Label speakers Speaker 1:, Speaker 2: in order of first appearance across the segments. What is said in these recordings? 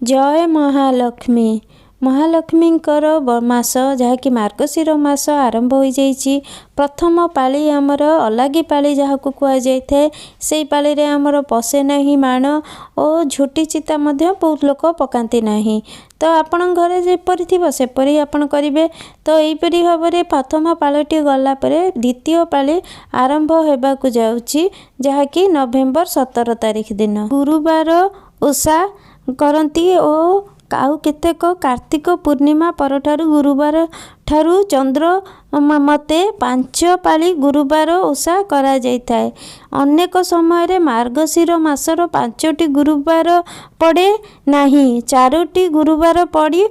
Speaker 1: ଜୟ ମହାଲକ୍ଷ୍ମୀ। ମହାଲକ୍ଷ୍ମୀଙ୍କର ମାସ, ଯାହାକି ମାର୍ଗଶିର ମାସ ଆରମ୍ଭ ହୋଇଯାଇଛି। ପ୍ରଥମ ପାଳି ଆମର ଅଲାଗି ପାଳି ଯାହାକୁ କୁହାଯାଇଥାଏ, ସେଇ ପାଳିରେ ଆମର ପଶେ ନାହିଁ ମାଣ ଓ ଝୋଟି ଚିତା ମଧ୍ୟ ବହୁତ ଲୋକ ପକାନ୍ତି ନାହିଁ। ତ ଆପଣଙ୍କ ଘରେ ଯେପରି ଥିବ ସେପରି ଆପଣ କରିବେ। ତ ଏହିପରି ଭାବରେ ପ୍ରଥମ ପାଳିଟି ଗଲା ପରେ ଦ୍ୱିତୀୟ ପାଳି ଆରମ୍ଭ ହେବାକୁ ଯାଉଛି, ଯାହାକି ନଭେମ୍ବର 17 ତାରିଖ ଦିନ ଗୁରୁବାର ଓଷା କରନ୍ତି ଓ ଆଉ କେତେକ କାର୍ତ୍ତିକ ପୂର୍ଣ୍ଣିମା ପରଠାରୁ ଗୁରୁବାର ଠାରୁ ଚନ୍ଦ୍ର ମତେ 5 ପାଳି ଗୁରୁବାର ଓଷା କରାଯାଇଥାଏ। ଅନେକ ସମୟରେ ମାର୍ଗଶିର ମାସର 5ଟି ଗୁରୁବାର ପଡ଼େ ନାହିଁ, 4ଟି ଗୁରୁବାର ପଡ଼ି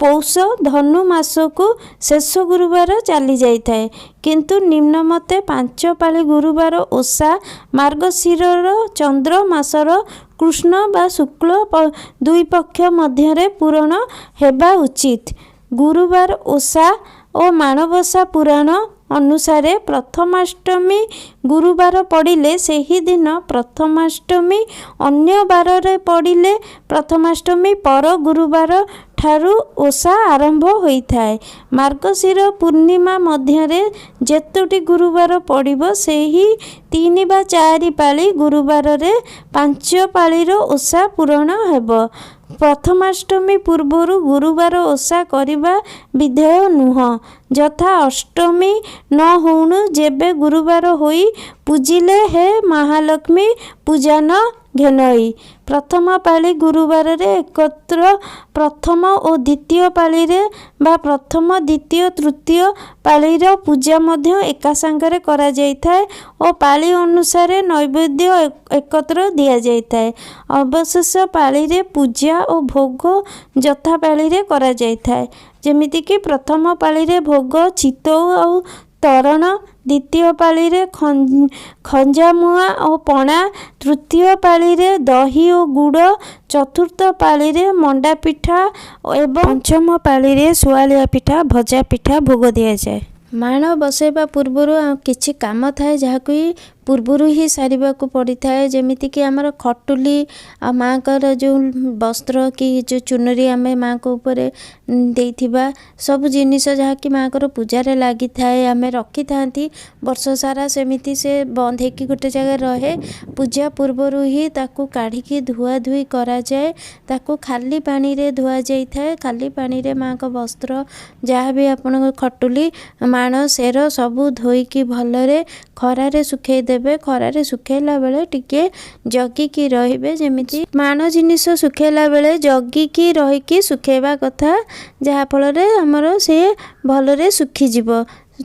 Speaker 1: ପୌଷ ଧନୁ ମାସକୁ ଶେଷ ଗୁରୁବାର ଚାଲିଯାଇଥାଏ। କିନ୍ତୁ ନିମ୍ନମତେ 5 ପାଳି ଗୁରୁବାର ଓଷା ମାର୍ଗଶିରର ଚନ୍ଦ୍ର ମାସର କୃଷ୍ଣ ବା ଶୁକ୍ଳ ଦୁଇ ପକ୍ଷ ମଧ୍ୟରେ ପୂରଣ ହେବା ଉଚିତ। ଗୁରୁବାର ଓଷା ଓ ମାଣବସା ପୁରାଣ ଅନୁସାରେ ପ୍ରଥମାଷ୍ଟମୀ ଗୁରୁବାର ପଡ଼ିଲେ ସେହିଦିନ ପ୍ରଥମାଷ୍ଟମୀ, ଅନ୍ୟ ବାରରେ ପଡ଼ିଲେ ପ୍ରଥମାଷ୍ଟମୀ ପର ଗୁରୁବାର ଠାରୁ ଓଷା ଆରମ୍ଭ ହୋଇଥାଏ। ମାର୍ଗଶିର ପୂର୍ଣ୍ଣିମା ମଧ୍ୟରେ ଯେତୋଟି ଗୁରୁବାର ପଡ଼ିବ, ସେହି 3 ବା 4 ପାଳି ଗୁରୁବାରରେ 5 ପାଳିର ଓଷା ପୂରଣ ହେବ। ପ୍ରଥମାଷ୍ଟମୀ ପୂର୍ବରୁ ଗୁରୁବାର ଓଷା କରିବା ବିଧେୟ ନୁହଁ। ଯଥା ଅଷ୍ଟମୀ ନ ହଉଣୁ ଯେବେ ଗୁରୁବାର ହୋଇ ପୂଜିଲେ ହେ ମହାଲକ୍ଷ୍ମୀ ପୂଜା ନ ଘେନଇ। ପ୍ରଥମ ପାଳି ଗୁରୁବାରରେ ଏକତ୍ର ପ୍ରଥମ ଓ ଦ୍ୱିତୀୟ ପାଳିରେ ବା ପ୍ରଥମ, ଦ୍ୱିତୀୟ, ତୃତୀୟ ପାଳିର ପୂଜା ମଧ୍ୟ ଏକା ସାଙ୍ଗରେ କରାଯାଇଥାଏ ଓ ପାଳି ଅନୁସାରେ ନୈବେଦ୍ୟ ଏକତ୍ର ଦିଆଯାଇଥାଏ। ଅବଶେଷ ପାଳିରେ ପୂଜା ଓ ଭୋଗ ଯଥା ପାଳିରେ କରାଯାଇଥାଏ। ଯେମିତିକି ପ୍ରଥମ ପାଳିରେ ଭୋଗ ଚିତଉ ଆଉ ତରଣ, ଦ୍ୱିତୀୟ ପାଳିରେ ଖଞ୍ଜାମୁଆଁ ଓ ପଣା, ତୃତୀୟ ପାଳିରେ ଦହି ଓ ଗୁଡ଼, ଚତୁର୍ଥ ପାଳିରେ ମଣ୍ଡା ପିଠା ଏବଂ ପଞ୍ଚମ ପାଳିରେ ସୁଆଳିଆ ପିଠା, ଭଜା ପିଠା ଭୋଗ ଦିଆଯାଏ। ମାଣ ବସେଇବା ପୂର୍ବରୁ କିଛି କାମ ଥାଏ, ଯାହାକୁ ପୂର୍ବରୁ ହିଁ ସାରିବାକୁ ପଡ଼ିଥାଏ। ଯେମିତିକି ଆମର ଖଟୁଲି ଆଉ ମାଆଙ୍କର ଯେଉଁ ବସ୍ତ୍ର କି ଯେଉଁ ଚୁନରି ଆମେ ମାଆଙ୍କ ଉପରେ ଦେଇଥିବା, ସବୁ ଜିନିଷ ଯାହାକି ମାଆଙ୍କର ପୂଜାରେ ଲାଗିଥାଏ, ଆମେ ରଖିଥାନ୍ତି ବର୍ଷ ସାରା, ସେମିତି ସେ ବନ୍ଦ ହେଇକି ଗୋଟେ ଜାଗାରେ ରହେ। ପୂଜା ପୂର୍ବରୁ ହିଁ ତାକୁ କାଢ଼ିକି ଧୁଆଧୁଇ କରାଯାଏ। ତାକୁ ଖାଲି ପାଣିରେ ଧୁଆଯାଇଥାଏ। ଖାଲି ପାଣିରେ ମାଆଙ୍କ ବସ୍ତ୍ର, ଯାହା ବି ଆପଣଙ୍କ ଖଟୁଲି, ମାଣ, ସେର ସବୁ ଧୋଇକି ଭଲରେ ଖରାରେ ଶୁଖେଇ ଦେବେ। ଖରାରେ ଶୁଖେଇଲା ବେଳେ ଟିକେ ଜଗିକି ରହିବେ। ଯେମିତି ମାଣ ଜିନିଷ ଶୁଖେଇଲା ବେଳେ ଜଗିକି ରହିକି ଶୁଖେଇବା କଥା, ଯାହାଫଳରେ ଆମର ସିଏ ଭଲରେ ଶୁଖିଯିବ।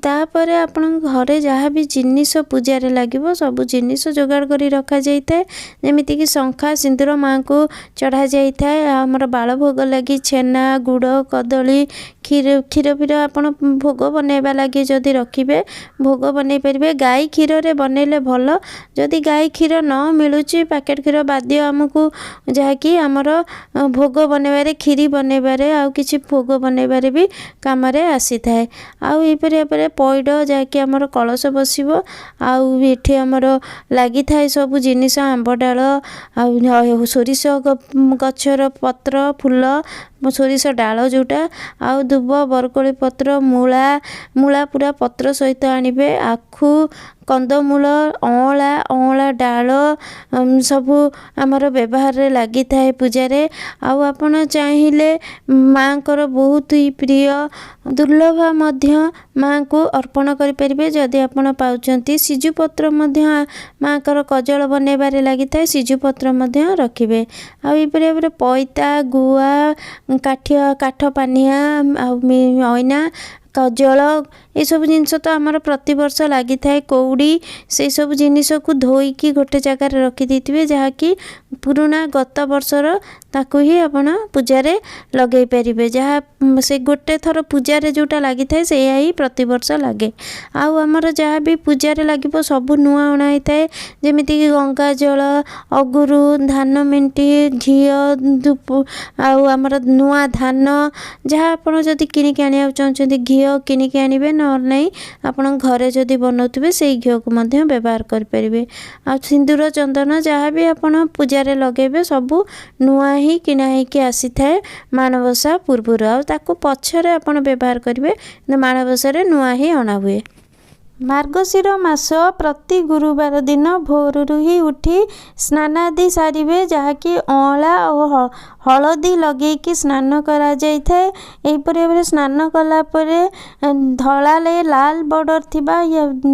Speaker 1: ତାପରେ ଆପଣଙ୍କ ଘରେ ଯାହା ବି ଜିନିଷ ପୂଜାରେ ଲାଗିବ, ସବୁ ଜିନିଷ ଯୋଗାଡ଼ କରି ରଖାଯାଇଥାଏ। ଯେମିତିକି ଶଙ୍ଖା ସିନ୍ଦୁର ମାଆଙ୍କୁ ଚଢ଼ାଯାଇଥାଏ। ଆଉ ଆମର ବାଳଭୋଗ ଲାଗି ଛେନା, ଗୁଡ଼, କଦଳୀ, କ୍ଷୀର। କ୍ଷୀର ଫିର ଆପଣ ଭୋଗ ବନେଇବା ଲାଗି ଯଦି ରଖିବେ, ଭୋଗ ବନେଇ ପାରିବେ। ଗାଈ କ୍ଷୀରରେ ବନେଇଲେ ଭଲ। ଯଦି ଗାଈ କ୍ଷୀର ନ ମିଳୁଛି, ପ୍ୟାକେଟ୍ କ୍ଷୀର ବାଧ୍ୟ ଆମକୁ, ଯାହାକି ଆମର ଭୋଗ ବନେଇବାରେ, କ୍ଷୀରି ବନେଇବାରେ ଆଉ କିଛି ଭୋଗ ବନେଇବାରେ ବି କାମରେ ଆସିଥାଏ। ଆଉ ଏହିପରି ଭାବରେ ପଇଡ଼, ଯାହାକି ଆମର କଳସ ବସିବ। ଆଉ ଏଠି ଆମର ଲାଗିଥାଏ ସବୁ ଜିନିଷ, ଆମ୍ବ ଡାଳ ଆଉ ସୋରିଷ ଗଛର ପତ୍ର, ଫୁଲ, ସୋରିଷ ଡାଳ ଯେଉଁଟା, ଆଉ ଦୁବ, ବରକୋଳି ପତ୍ର, ମୂଳା, ମୂଳା ପୁରା ପତ୍ର ସହିତ ଆଣିବେ, ଆଖୁ, କନ୍ଦମୂଳ, ଅଁଳା, ଅଁଳା ଡାଳ ସବୁ ଆମର ବ୍ୟବହାରରେ ଲାଗିଥାଏ ପୂଜାରେ। ଆଉ ଆପଣ ଚାହିଁଲେ ମାଆଙ୍କର ବହୁତ ହି ପ୍ରିୟ ଦୁର୍ଲଭ ମଧ୍ୟ ମାଆଙ୍କୁ ଅର୍ପଣ କରିପାରିବେ, ଯଦି ଆପଣ ପାଉଛନ୍ତି। ସିଜୁ ପତ୍ର ମଧ୍ୟ ମାଆଙ୍କର କଜଳ ବନେଇବାରେ ଲାଗିଥାଏ, ସିଜୁ ପତ୍ର ମଧ୍ୟ ରଖିବେ। ଆଉ ଏହିପରି ଭାବରେ ପଇତା, ଗୁଆ, କାଠିଆ, କାଠ ପାନିଆ ଆଉ ଅଇନା, କଜଳ, ଏସବୁ ଜିନିଷ ତ ଆମର ପ୍ରତିବର୍ଷ ଲାଗିଥାଏ। କଉଡ଼ି, ସେସବୁ ଜିନିଷକୁ ଧୋଇକି ଗୋଟେ ଜାଗାରେ ରଖିଦେଇଥିବେ, ଯାହାକି ପୁରୁଣା ଗତ ବର୍ଷର, ତାକୁ ହିଁ ଆପଣ ପୂଜାରେ ଲଗେଇ ପାରିବେ। ଯାହା ସେ ଗୋଟେ ଥର ପୂଜାରେ ଯେଉଁଟା ଲାଗିଥାଏ, ସେଇଆ ହିଁ ପ୍ରତିବର୍ଷ ଲାଗେ। ଆଉ ଆମର ଯାହା ବି ପୂଜାରେ ଲାଗିବ, ସବୁ ନୂଆ ଅଣା ହେଇଥାଏ। ଯେମିତିକି ଗଙ୍ଗା ଜଳ, ଅଗୁରୁ, ଧାନ ମେଣ୍ଟି, ଘିଅ, ଧୂପ ଆଉ ଆମର ନୂଆ ଧାନ, ଯାହା ଆପଣ ଯଦି କିଣିକି ଆଣିବାକୁ ଚାହୁଁଛନ୍ତି, ଘିଅ। ଘିଅ କିଣିକି ଆଣିବେ, ନହେଲେ ନାହିଁ ଆପଣ ଘରେ ଯଦି ବନାଉଥିବେ ସେଇ ଘିଅକୁ ମଧ୍ୟ ବ୍ୟବହାର କରିପାରିବେ। ଆଉ ସିନ୍ଦୁର, ଚନ୍ଦନ ଯାହା ବି ଆପଣ ପୂଜାରେ ଲଗାଇବେ ସବୁ ନୂଆ ହିଁ କିଣା ହେଇକି ଆସିଥାଏ ମାଣବସା ପୂର୍ବରୁ, ଆଉ ତାକୁ ପଛରେ ଆପଣ ବ୍ୟବହାର କରିବେ, କିନ୍ତୁ ମାଣବସାରେ ନୂଆ ହିଁ ଅଣା ହୁଏ। ମାର୍ଗଶିର ମାସ ପ୍ରତି ଗୁରୁବାର ଦିନ ଭୋରରୁ ହିଁ ଉଠି ସ୍ନାନାଦି ସାରିବେ, ଯାହାକି ଅଁଳା ଓ ହଳଦୀ ଲଗେଇକି ସ୍ନାନ କରାଯାଇଥାଏ। ଏହିପରି ଭାବରେ ସ୍ନାନ କଲା ପରେ ଧଳାରେ ଲାଲ ବର୍ଡ଼ର ଥିବା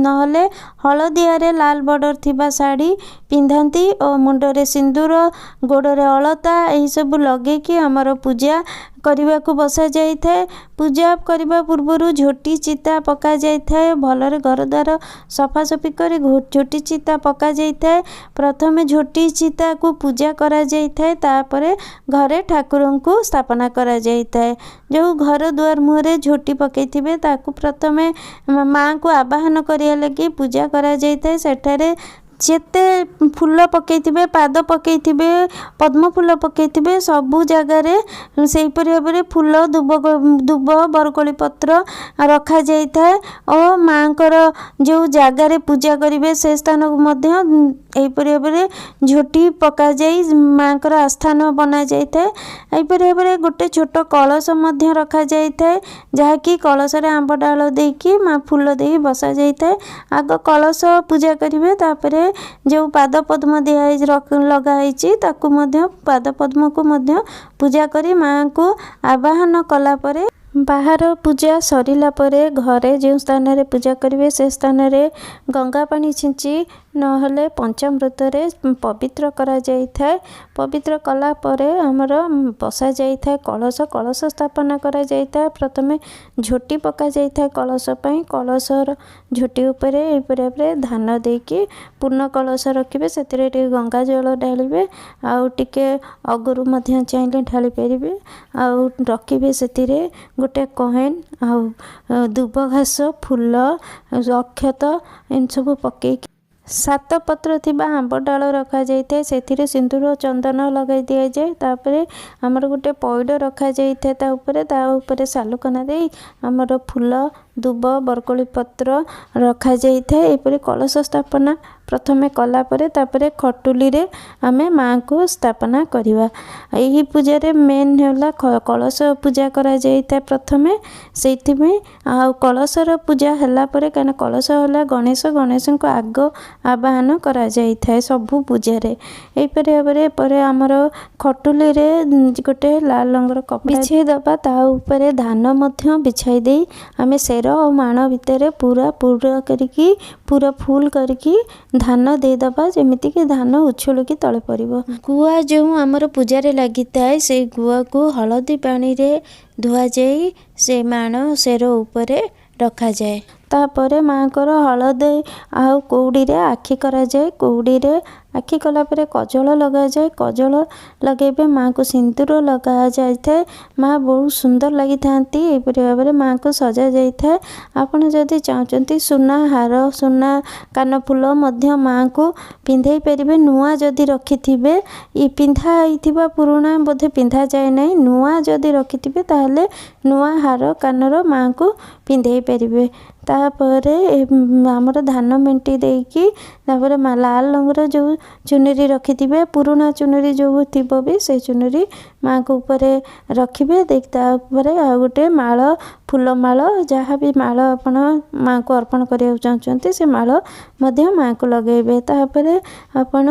Speaker 1: ନହେଲେ ହଳଦିଆରେ ଲାଲ ବର୍ଡ଼ର ଥିବା ଶାଢ଼ୀ ପିନ୍ଧନ୍ତି ଓ ମୁଣ୍ଡରେ ସିନ୍ଦୁର, ଗୋଡ଼ରେ ଅଳତା ଏହିସବୁ ଲଗେଇକି ଆମର ପୂଜା କରିବାକୁ ବସାଯାଇଥାଏ। ପୂଜା କରିବା ପୂର୍ବରୁ ଝୋଟି ଚିତା ପକାଯାଇଥାଏ। ଭଲରେ ଘରଦ୍ୱାର ସଫାସଫି କରି ଝୋଟି ଚିତା ପକାଯାଇଥାଏ। ପ୍ରଥମେ ଝୋଟି ଚିତାକୁ ପୂଜା କରାଯାଇଥାଏ, ତାପରେ ଘରେ ଠାକୁରଙ୍କୁ ସ୍ଥାପନା କରାଯାଇଥାଏ। ଯେଉଁ ଘର ଦୁଆର ମୁହଁରେ ଝୋଟି ପକାଇଥିବେ ତାକୁ ପ୍ରଥମେ ମାଆଙ୍କୁ ଆବାହନ କରିବା ଲାଗି ପୂଜା କରାଯାଇଥାଏ। ସେଠାରେ ଯେତେ ଫୁଲ ପକାଇଥିବେ, ପାଦ ପକାଇଥିବେ, ପଦ୍ମ ଫୁଲ ପକାଇଥିବେ, ସବୁ ଜାଗାରେ ସେହିପରି ଭାବରେ ଫୁଲ, ଦୁବ, ଦୁବ ବରକୋଳି ପତ୍ର ରଖାଯାଇଥାଏ ଓ ମାଆଙ୍କର ଯେଉଁ ଜାଗାରେ ପୂଜା କରିବେ ସେ ସ୍ଥାନକୁ ମଧ୍ୟ ଏହିପରି ଭାବରେ ଝୋଟି ପକାଯାଇ ମାଆଙ୍କର ଆସ୍ଥାନ ବନାଯାଇଥାଏ। ଏହିପରି ଭାବରେ ଗୋଟେ ଛୋଟ କଳସ ମଧ୍ୟ ରଖାଯାଇଥାଏ, ଯାହାକି କଳସରେ ଆମ୍ବ ଡାଳ ଦେଇକି ମା ଫୁଲ ଦେଇ ବସାଯାଇଥାଏ। ଆଗ କଳସ ପୂଜା କରିବେ, ତାପରେ ଯେଉଁ ପାଦ ପଦ୍ମ ଦିଆ ହେଇ ଲଗା ହେଇଛି ତାକୁ ମଧ୍ୟ, ପାଦ ପଦ୍ମକୁ ମଧ୍ୟ ପୂଜା କରି ମାଆଙ୍କୁ ଆବାହନ କଲା ପରେ, ବାହାର ପୂଜା ସରିଲା ପରେ ଘରେ ଯେଉଁ ସ୍ଥାନରେ ପୂଜା କରିବେ ସେ ସ୍ଥାନରେ ଗଙ୍ଗା ପାଣି ଛିଞ୍ଚି ନହେଲେ ପଞ୍ଚାମୃତରେ ପବିତ୍ର କରାଯାଇଥାଏ। ପବିତ୍ର କଲା ପରେ ଆମର ବସାଯାଇଥାଏ କଳସ। କଳସ ସ୍ଥାପନା କରାଯାଇଥାଏ। ପ୍ରଥମେ ଝୋଟି ପକାଯାଇଥାଏ କଳସ ପାଇଁ। କଳସର ଝୋଟି ଉପରେ ଏହିପରି ଭାବରେ ଧାନ ଦେଇକି ପୂର୍ଣ୍ଣ କଳସ ରଖିବେ, ସେଥିରେ ଟିକେ ଗଙ୍ଗା ଜଳ ଢାଳିବେ ଆଉ ଟିକେ ଅଗରୁ ମଧ୍ୟ ଚାହିଁଲେ ଢାଳି ପାରିବେ, ଆଉ ରଖିବେ ସେଥିରେ ଗୋଟେ କଏନ୍ ଆଉ ଦୁବ ଘାସ, ଫୁଲ, ଅକ୍ଷତ ଏମିତି ସବୁ ପକାଇକି ସାତ ପତ୍ର ଥିବା ଆମ୍ବ ଡାଳ ରଖାଯାଇଥାଏ। ସେଥିରେ ସିନ୍ଦୁର ଚନ୍ଦନ ଲଗାଇ ଦିଆଯାଏ। ତାପରେ ଆମର ଗୋଟେ ପଇଡ଼ ରଖାଯାଇଥାଏ ତା ଉପରେ, ତା ଉପରେ ସାଲୁକନା ଦେଇ ଆମର ଫୁଲ, ଦୁବ, ବରକୋଳି ପତ୍ର ରଖାଯାଇଥାଏ। ଏହିପରି କଳସ ସ୍ଥାପନା ପ୍ରଥମେ କଲା ପରେ ତାପରେ ଖଟୁଲିରେ ଆମେ ମାଆଙ୍କୁ ସ୍ଥାପନା କରିବା। ଏହି ପୂଜାରେ ମେନ୍ ହେଲା କଳସ ପୂଜା କରାଯାଇଥାଏ ପ୍ରଥମେ, ସେଇଥିପାଇଁ। ଆଉ କଳସର ପୂଜା ହେଲା ପରେ, କାରଣ କଳସ ହେଲା ଗଣେଶ, ଗଣେଶଙ୍କୁ ଆଗ ଆବାହନ କରାଯାଇଥାଏ ସବୁ ପୂଜାରେ। ଏହିପରି ଭାବରେ ପରେ ଆମର ଖଟୁଲିରେ ଗୋଟେ ଲାଲ ରଙ୍ଗର କପଡ଼ା ବିଛାଇ ଦେବା, ତା ଉପରେ ଧାନ ମଧ୍ୟ ବିଛାଇ ଦେଇ ଆମେ ସେର ଆଉ ମାଣ ଭିତରେ ପୁରା ପୁରା କରିକି, ପୁରା ଫୁଲ୍ କରିକି ଧାନ ଦେଇଦେବା, ଯେମିତିକି ଧାନ ଉଛୁଳିକି ତଳେ ପଡ଼ିବ। ଗୁଆ ଯେଉଁ ଆମର ପୂଜାରେ ଲାଗିଥାଏ ସେଇ ଗୁଆକୁ ହଳଦୀ ପାଣିରେ ଧୁଆଯାଇ ସେ ମାଣ ସେର ଉପରେ ରଖାଯାଏ। ତାପରେ ମାଆଙ୍କର ହଳଦୀ ଆଉ କଉଡ଼ିରେ ଆଖି କରାଯାଏ। କଉଡ଼ିରେ ଆଖି କଲା ପରେ କଜଳ ଲଗାଯାଏ। କଜଳ ଲଗାଇବେ, ମାଆଙ୍କୁ ସିନ୍ଦୁର ଲଗାଯାଇଥାଏ, ମା ବହୁତ ସୁନ୍ଦର ଲାଗିଥାନ୍ତି। ଏହିପରି ଭାବରେ ମାଆଙ୍କୁ ସଜାଯାଇଥାଏ। ଆପଣ ଯଦି ଚାହୁଁଛନ୍ତି ସୁନା ହାର, ସୁନା କାନଫୁଲ ମଧ୍ୟ ମାଆଙ୍କୁ ପିନ୍ଧାଇ ପାରିବେ, ନୂଆ ଯଦି ରଖିଥିବେ। ପିନ୍ଧା ହେଇଥିବା ପୁରୁଣା ବୋଧେ ପିନ୍ଧାଯାଏ ନାହିଁ। ନୂଆ ଯଦି ରଖିଥିବେ ତାହେଲେ ନୂଆ ହାର କାନର ମାଆଙ୍କୁ ପିନ୍ଧାଇ ପାରିବେ। ତାପରେ ଆମର ଧାନ ମେଣ୍ଟି ଦେଇକି ତାପରେ ଲାଲ ରଙ୍ଗର ଯେଉଁ ଚୁନରି ରଖିଥିବେ, ପୁରୁଣା ଚୁନରି ଯେଉଁ ଥିବ ବି ସେ ଚୁନରି ମାଆଙ୍କ ଉପରେ ରଖିବେ। ଦେଇକି ତା ଉପରେ ଆଉ ଗୋଟେ ମାଳ, ଫୁଲମାଳ, ଯାହା ବି ମାଳ ଆପଣ ମାଆଙ୍କୁ ଅର୍ପଣ କରିବାକୁ ଚାହୁଁଛନ୍ତି ସେ ମାଳ ମଧ୍ୟ ମାଆଙ୍କୁ ଲଗାଇବେ। ତାପରେ ଆପଣ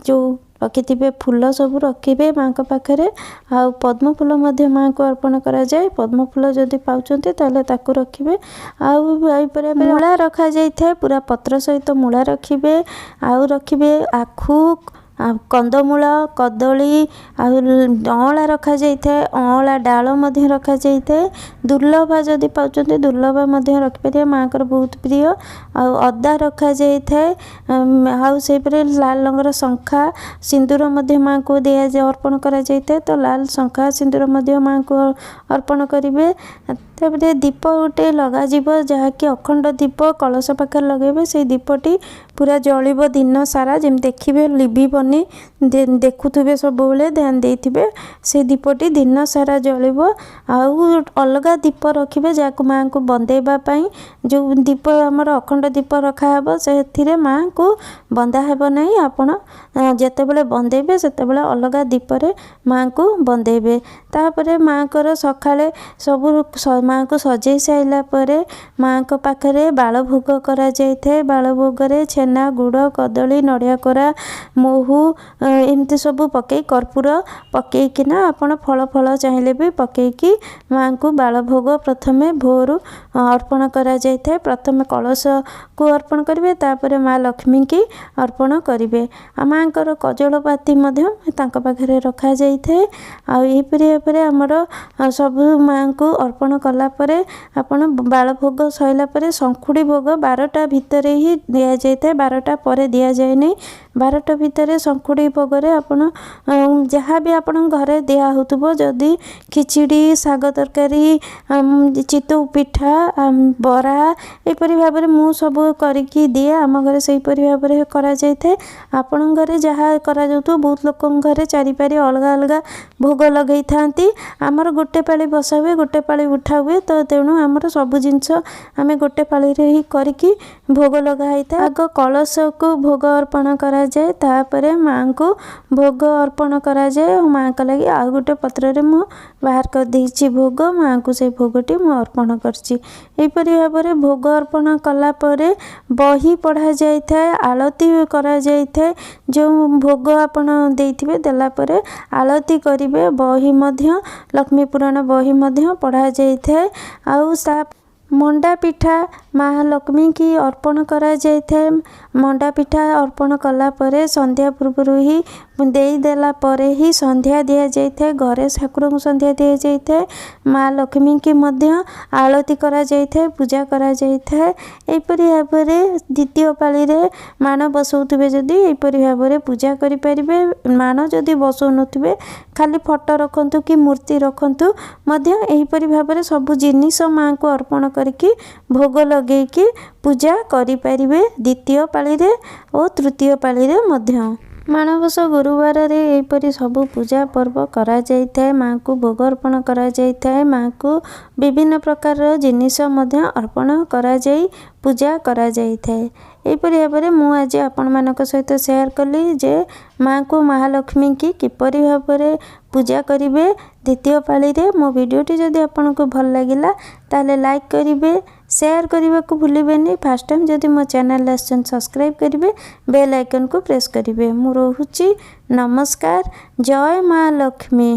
Speaker 1: ଯେଉଁ ରଖିଥିବେ ଫୁଲ ସବୁ ରଖିବେ ମାଆଙ୍କ ପାଖରେ, ଆଉ ପଦ୍ମ ଫୁଲ ମଧ୍ୟ ମାଆଙ୍କୁ ଅର୍ପଣ କରାଯାଏ। ପଦ୍ମ ଫୁଲ ଯଦି ପାଉଛନ୍ତି ତାହେଲେ ତାକୁ ରଖିବେ। ଆଉ ଏହିପରି ମୂଳା ରଖାଯାଇଥାଏ, ପୁରା ପତ୍ର ସହିତ ମୂଳା ରଖିବେ, ଆଉ ରଖିବେ ଆଖୁ, ଆଉ କନ୍ଦମୂଳ, କଦଳୀ, ଆଉ ଅଁଳା ରଖାଯାଇଥାଏ, ଅଁଳା ଡାଳ ମଧ୍ୟ ରଖାଯାଇଥାଏ। ଦୁର୍ଲଭା ଯଦି ପାଉଛନ୍ତି ଦୁର୍ଲଭା ମଧ୍ୟ ରଖିପାରିବେ, ମାଆଙ୍କର ବହୁତ ପ୍ରିୟ। ଆଉ ଅଦା ରଖାଯାଇଥାଏ। ଆଉ ସେହିପରି ଲାଲ ରଙ୍ଗର ଶଙ୍ଖା ସିନ୍ଦୁର ମଧ୍ୟ ମାଆଙ୍କୁ ଦିଆଯାଏ, ଅର୍ପଣ କରାଯାଇଥାଏ। ତ ଲାଲ ଶଙ୍ଖା ସିନ୍ଦୁର ମଧ୍ୟ ମାଆଙ୍କୁ ଅର୍ପଣ କରିବେ। ତାପରେ ଦୀପ ଗୋଟେ ଲଗାଯିବ, ଯାହାକି ଅଖଣ୍ଡ ଦୀପ କଳସ ପାଖରେ ଲଗାଇବେ। ସେଇ ଦୀପଟି ପୁରା ଜଳିବ ଦିନ ସାରା, ଯେମିତି ଦେଖିବେ ଲିଭିବନି, ଦେଖୁଥିବେ, ସବୁବେଳେ ଧ୍ୟାନ ଦେଇଥିବେ। ସେଇ ଦୀପଟି ଦିନ ସାରା ଜଳିବ। ଆଉ ଅଲଗା ଦୀପ ରଖିବେ, ଯାହାକୁ ମାଆଙ୍କୁ ବନ୍ଦେଇବା ପାଇଁ। ଯେଉଁ ଦୀପ ଆମର ଅଖଣ୍ଡ ଦୀପ ରଖାହେବ, ସେଥିରେ ମାଆଙ୍କୁ ବନ୍ଦା ହେବ ନାହିଁ। ଆପଣ ଯେତେବେଳେ ବନ୍ଦେଇବେ, ସେତେବେଳେ ଅଲଗା ଦୀପରେ ମାଆଙ୍କୁ ବନ୍ଦେଇବେ। ତାପରେ ମାଆଙ୍କର ସକାଳେ ସବୁ ମାଆଙ୍କୁ ସଜେଇ ସାରିଲା ପରେ ମାଆଙ୍କ ପାଖରେ ବାଳଭୋଗ କରାଯାଇଥାଏ। ବାଳଭୋଗରେ ଛେନା, ଗୁଡ଼, କଦଳୀ, ନଡ଼ିଆ କୋରା, ମହୁ ଏମିତି ସବୁ ପକାଇ, କର୍ପୂର ପକାଇକିନା, ଆପଣ ଫଳ ଫଳ ଚାହିଁଲେ ବି ପକାଇକି ମାଆଙ୍କୁ ବାଳଭୋଗ ପ୍ରଥମେ ଭୋରୁ ଅର୍ପଣ କରାଯାଇଥାଏ। ପ୍ରଥମେ କଳସକୁ ଅର୍ପଣ କରିବେ, ତାପରେ ମା ଲକ୍ଷ୍ମୀଙ୍କି ଅର୍ପଣ କରିବେ। ଆଉ ମାଆଙ୍କର କଜଳପାତି ମଧ୍ୟ ତାଙ୍କ ପାଖରେ ରଖାଯାଇଥାଏ। ଆଉ ଏହିପରି ଭାବରେ ଆମର ସବୁ ମାଆଙ୍କୁ ଅର୍ପଣ କଲା ପରେ, ଆପଣ ବାଳଭୋଗ ସରିଲା ପରେ ଶଙ୍ଖୁଡ଼ି ଭୋଗ 12ଟା ଭିତରେ ହିଁ ଦିଆଯାଇଥାଏ, 12ଟା ପରେ ଦିଆଯାଏନି। 12ଟା ଭିତରେ ଶଙ୍ଖୁଡ଼ି ଭୋଗରେ ଆପଣ ଯାହା ବି ଆପଣଙ୍କ ଘରେ ଦିଆ ହେଉଥିବ, ଯଦି ଖିଚିଡ଼ି, ଶାଗ ତରକାରୀ, ଚିତଉ ପିଠା, ବରା, ଏହିପରି ଭାବରେ ମୁଁ ସବୁ କରିକି ଦିଏ। ଆମ ଘରେ ସେହିପରି ଭାବରେ କରାଯାଇଥାଏ। ଆପଣଙ୍କ ଘରେ ଯାହା କରାଯାଉଥିବ। ବହୁତ ଲୋକଙ୍କ ଘରେ ଚାରି ପାରି ଅଲଗା ଅଲଗା ଭୋଗ ଲଗେଇଥାନ୍ତି। ଆମର ଗୋଟେ ପାଳି ବସା ହୁଏ, ଗୋଟେ ପାଳି ଉଠା ହୁଏ, ତ ତେଣୁ ଆମର ସବୁ ଜିନିଷ ଆମେ ଗୋଟେ ପାଳିରେ ହିଁ କରିକି ଭୋଗ ଲଗା ହେଇଥାଏ। ଆଗ କଳସକୁ ଭୋଗ ଅର୍ପଣ କରାଯାଏ, ତାପରେ ମାଆଙ୍କୁ ଭୋଗ ଅର୍ପଣ କରାଯାଏ। ଆଉ ମାଆଙ୍କ ଲାଗି ଆଉ ଗୋଟେ ପତ୍ରରେ ମୁଁ ବାହାର କରିଦେଇଛି ଭୋଗ, ମାଆଙ୍କୁ ସେଇ ଭୋଗଟି ମୁଁ ଅର୍ପଣ କରିଛି। ଏହିପରି ଭାବରେ ଭୋଗ ଅର୍ପଣ କଲା ପରେ ବହି ପଢ଼ାଯାଇଥାଏ, ଆଳତି କରାଯାଇଥାଏ। ଯେଉଁ ଭୋଗ ଆପଣ ଦେଇଥିବେ, ଦେଲା ପରେ ଆଳତି କରିବେ। ବହି ମଧ୍ୟ, ଲକ୍ଷ୍ମୀ ପୁରାଣ ବହି ମଧ୍ୟ ପଢ଼ାଯାଇଥାଏ। ଆଉ ତା ମଣ୍ଡା ପିଠା ମା ଲକ୍ଷ୍ମୀଙ୍କି ଅର୍ପଣ କରାଯାଇଥାଏ। ମଣ୍ଡା ପିଠା ଅର୍ପଣ କଲା ପରେ, ସନ୍ଧ୍ୟା ପୂର୍ବରୁ ହିଁ ଦେଇଦେଲା ପରେ ହିଁ ସନ୍ଧ୍ୟା ଦିଆଯାଇଥାଏ। ଘରେ ଠାକୁରଙ୍କୁ ସନ୍ଧ୍ୟା ଦିଆଯାଇଥାଏ, ମା ଲକ୍ଷ୍ମୀଙ୍କି ମଧ୍ୟ ଆଳତି କରାଯାଇଥାଏ, ପୂଜା କରାଯାଇଥାଏ। ଏହିପରି ଭାବରେ ଦ୍ୱିତୀୟ ପାଳିରେ ମାଣ ବସାଉଥିବେ ଯଦି, ଏହିପରି ଭାବରେ ପୂଜା କରିପାରିବେ। ମାଣ ଯଦି ବସାଉନଥିବେ, ଖାଲି ଫଟୋ ରଖନ୍ତୁ କି ମୂର୍ତ୍ତି ରଖନ୍ତୁ ମଧ୍ୟ, ଏହିପରି ଭାବରେ ସବୁ ଜିନିଷ ମାଆଙ୍କୁ ଅର୍ପଣ କରିକି, ଭୋଗ ଲଗେଇକି ପୂଜା କରିପାରିବେ ଦ୍ୱିତୀୟ ପାଳିରେ ଓ ତୃତୀୟ ପାଳିରେ ମଧ୍ୟ। ମାଣବସା ଗୁରୁବାରରେ ଏହିପରି ସବୁ ପୂଜା ପର୍ବ କରାଯାଇଥାଏ। ମାଆଙ୍କୁ ଭୋଗ ଅର୍ପଣ କରାଯାଇଥାଏ, ମାଆଙ୍କୁ ବିଭିନ୍ନ ପ୍ରକାରର ଜିନିଷ ମଧ୍ୟ ଅର୍ପଣ କରାଯାଇ ପୂଜା କରାଯାଇଥାଏ। ଏହିପରି ଭାବରେ ମୁଁ ଆଜି ଆପଣମାନଙ୍କ ସହିତ ସେୟାର କଲି ଯେ ମାଆଙ୍କୁ, ମହାଲକ୍ଷ୍ମୀଙ୍କି କିପରି ଭାବରେ ପୂଜା କରିବେ ଦ୍ୱିତୀୟ ପାଳିରେ। ମୋ ଭିଡ଼ିଓଟି ଯଦି ଆପଣଙ୍କୁ ଭଲ ଲାଗିଲା, ତାହେଲେ ଲାଇକ୍ କରିବେ, ସେୟାର କରିବାକୁ ଭୁଲିବେନି। ଫାର୍ଷ୍ଟ ଟାଇମ୍ ଯଦି ମୋ ଚ୍ୟାନେଲରେ ଆସିଛନ୍ତି, ସବସ୍କ୍ରାଇବ୍ କରିବେ, ବେଲ୍ ଆଇକନ୍କୁ ପ୍ରେସ୍ କରିବେ। ମୁଁ ରହୁଛି, ନମସ୍କାର, ଜୟ ମା ଲକ୍ଷ୍ମୀ।